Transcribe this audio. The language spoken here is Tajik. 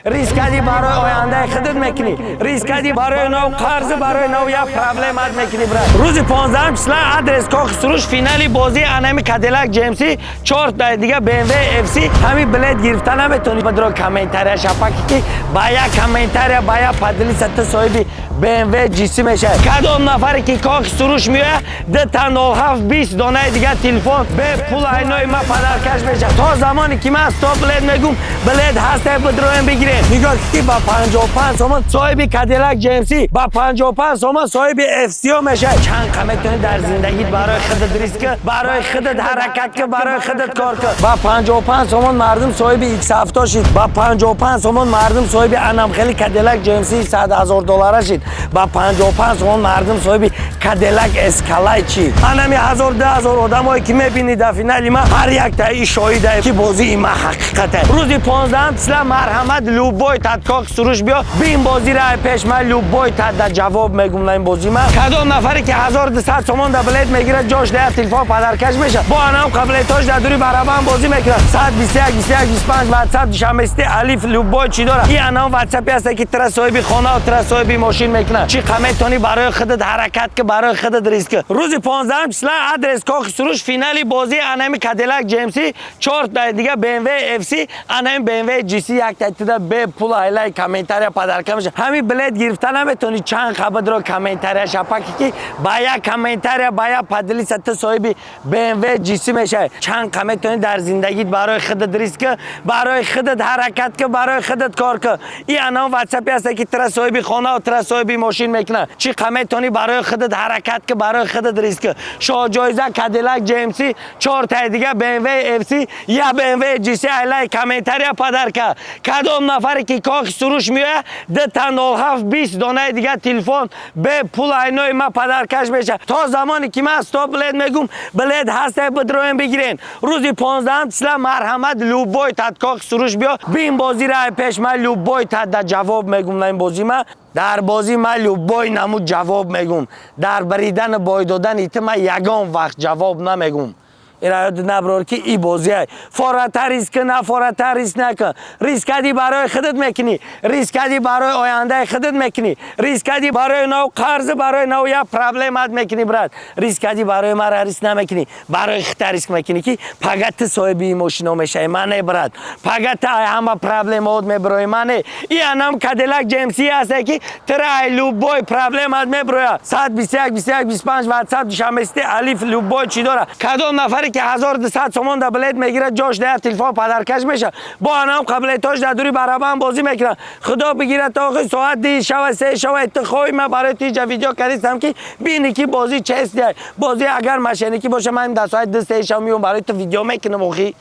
Риск кади, барои ояндаи худат мекунӣ. Риск кади, барои нав қарзи, барои нав як проблемат мекунӣ, брат. Рӯзи 15 числа, адрес Кохи Суруш, финали бозии анами Кадиллак GMC, чор дига BMW FC. Ҳами билет гирифта наметонӣ, бадро комментария шапаки, ки ба як комментария, ба як поделиться ту соҳиби BMW GC мешавӣ. Кадом нафаре ки Кохи Суруш меояд, 2 та 07 20 донаи дига телефон бе пул айнои ма подарка ш мешавад. То замоне ки ман стоп билет мегум, билет ҳаста, бидроем, бигирем. Нигоҳ ки ба 55 сомон соҳиби Кадиллак GMC, ба 55 сомон соҳиби FCO мешавад. Чанд қа метавонӣ дар зиндагит барои худат риск кӣ, барои худат ҳаракат кӣ, барои худат кор кӣ. Ба 55 сомон мардум соҳиби X70 шид, ба 55 сомон мардум соҳиби анамхели Кадиллак GMC 100 ҳазор доллара шид, ба 55 сомон мардум соҳиби Кадиллак Эскалейд шид. Анами ҳазор, 2000 одамое ки мебинӣ дар финали ма, ҳар якта и шоҳида, ки бозии ма ҳақиқате. Рӯзи 15 числа, марҳамат, любой тат Кохи Суруш биё, бин бозира пеш ма, любой тат да ҷавоб мегум на ин бози ма. Кадом нафаре ки 1200 сомон да билет мегирад, ҷош да телефон подарка ш мешавад. Бо анам қаблетош дар дури барабан бозӣ мекунад. 121 21 25 ватсап Душанбесити Алиф, любой чӣ дорад. И анам ватсапи ҳаста, ки тра соҳиби хона, тра соҳиби мошин мекунад. Чӣ қа метавонӣ барои худат ҳаракат ки, барои худат риск ки. Рӯзи 15 числа, адрес Кохи Суруш, финали бозии анами Кадиллак GMC, чор дига BMW FC, анами BMW GC, як тайтида бе пул айлай комментария подарка мешавад. Ҳами билет гирифта наметавонӣ, чанд қабадро комментария шапаки, ки ба як комментария, ба як поделиться ту соҳиби BMW GC мешавӣ. Чанд қа метавонӣ дар зиндагит барои худат риск ки, барои худат ҳаракат ки, барои худат кор ки. И анам ватсапи ҳаста, ки тра соҳиби хона, тра соҳиби мошин мекунад. Чӣ қа метавонӣ барои худат ҳаракат ки, барои худат риск ки. Шоҳҷоиза Кадиллак GMC, чор таи дига BMW FC, я BMW GC, айлай комментария подарка. Кадом нафаре ки Кохи Суруш меояд, 2 та 07 20 донаи дига телефон бе пул айнои ма подарка ш мешавад. То замоне ки ман стоп билет мегум, билет ҳаста, бидроем, бигирен. Рӯзи 15 числа, марҳамат, любой тат Кохи Суруш биё, бин бозира пеш ма, любой тат да ҷавоб мегум на ин бози ма. Дар бозӣ ма любой намуд ҷавоб мегум. Дар баридану бой додани ту ма ягон вақт ҷавоб намегум. Ира ёд наброр, ки и бозиай фората риск, на фората риск накун. Риск кади, барои худат мекунӣ. Риск кади, барои ояндаи худат мекунӣ. Риск кади, барои нав қарзи, барои нав як проблемат мекунӣ, брат. Риск кади, барои мара риск намекунӣ, барои хита риск мекунӣ, ки пага ту соҳиби ин мошино мешавӣ, мане, брат. Пага ту ай ҳама проблемаот мебироӣ, мане. И анам Кадиллак GMC ҳасте, ки тура ай любой проблемат мебироя. 121 21 25 ватсап Душанбесити Алиф, любой чӣ дора. Кадом нафаре ки 1200 сомон да билет мегирад, ҷош да телефон подарка ш мешавад. Бо анам қаблетош дар дури барабан бозӣ мекунад. Худо бигирад, то охи соат 2 шава, 3 шава. Ту хоҳи, ман барои ту иҷа видео кардистам, ки бини, ки бозӣ честный. Бозӣ агар мошенникӣ боша, ман дар соати 2, 3 шава меём, барои ту видео мекунам охи.